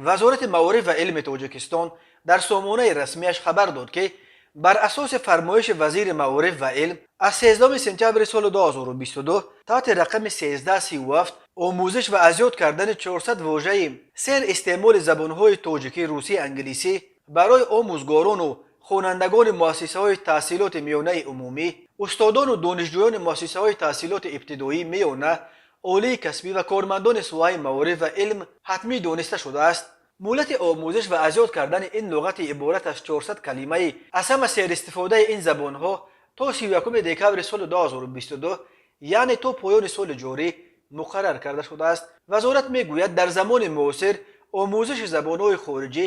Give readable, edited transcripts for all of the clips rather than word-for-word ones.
Вазорати маориф ва илми Тоҷикистон дар сомонаи расмиаш хабар дод, ки бар асоси фармоиши вазири маориф ва илм аз 13 сентябри соли 2022 таҳти рақами 1337 омӯзиш ва аз ёд кардани 400 вожаи сер истеъмоли забонҳои тоҷикӣ, русӣ, англисӣ барои омӯзгорону хонандагони муассисаҳои таҳсилоти миёнаи умумӣ, устодону донишҷӯёни муассисаҳои таҳсилоти ибтидоӣ, миёна, олии касбӣ ва кормандони соҳаи маориф ва илм ҳатмӣ дониста шудааст. Муҳлати омӯзиш ва аз ёд кардани ин луғати иборат аз 400 калимаи аз ҳама серистифодаи ин забонҳо то 31 декабри соли 2022, яъне то поёни соли ҷорӣ, муқаррар карда шудааст. Вазорат мегӯяд, дар замони муосир омӯзиши забонҳои хориҷӣ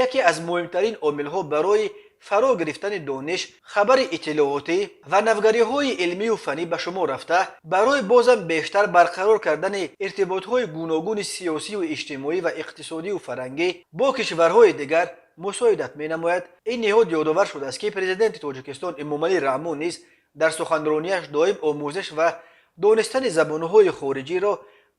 яке аз муҳимтарин омилҳо барои фаро гирифтани дониш, хабари иттилоотӣ ва навгариҳои илмию фаннӣ ба шумор рафта, барои бозам бештар барқарор кардани иртиботҳои гуногуни сиёсию иҷтимоӣ ва иқтисодию фарҳангӣ бо кишварҳои дигар мусоидат менамояд. Ин ниҳод ёдовар шудааст, ки Президенти Тоҷикистон Эмомалӣ Раҳмон низ дар суханронияш доим омӯзиш ва донистани забонҳои хориҷиро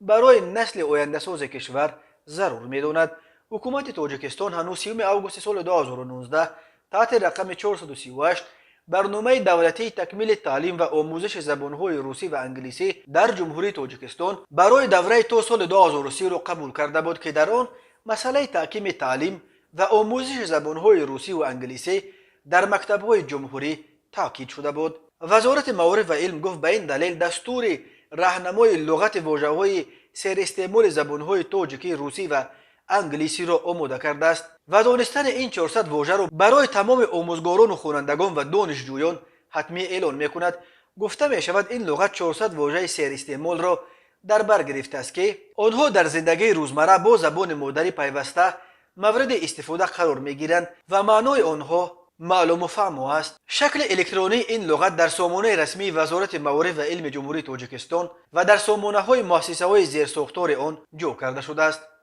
барои насли ояндасози кишвар зарур медонад. Ҳукумати Тоҷикистон ҳанӯз 30 августи соли 2019 таҳти рақами 438 барномаи давлатии такмили таълим ва омӯзиши забонҳои русӣ ва англисӣ дар Ҷумҳурии Тоҷикистон барои давраи то соли 2030-ро қабул карда буд, ки дар он масъалаи таҳкими таълим ва омӯзиши забонҳои русӣ ва англисӣ дар мактабҳои ҷумҳурӣ таъкид шуда буд. Вазорати маориф ва илм гуфт, ба ин далел дастури раҳнамои луғати вожаҳои серистеъмоли забонҳои тоҷикӣ, русӣ ва англисиро омода кардааст ва донистани ин 400 вожаро барои тамоми омӯзгорону хонандагон ва донишҷӯён ҳатмӣ эълон мекунад. Гуфта мешавад, ин луғат 400 вожаи серистеъмолро дар бар гирифтааст, ки онҳо дар зиндагии рӯзмарра бо забони модарӣ пайваста мавриди истифода қарор мегиранд ва маънои онҳо маълуму фаҳмо аст. Шакли электронии ин луғат дар сомонаи расмии Вазорати маориф ва илми Ҷумҳурии Тоҷикистон ва дар сомонаҳои муассисаҳои зерсохтори он ҷо карда шудааст.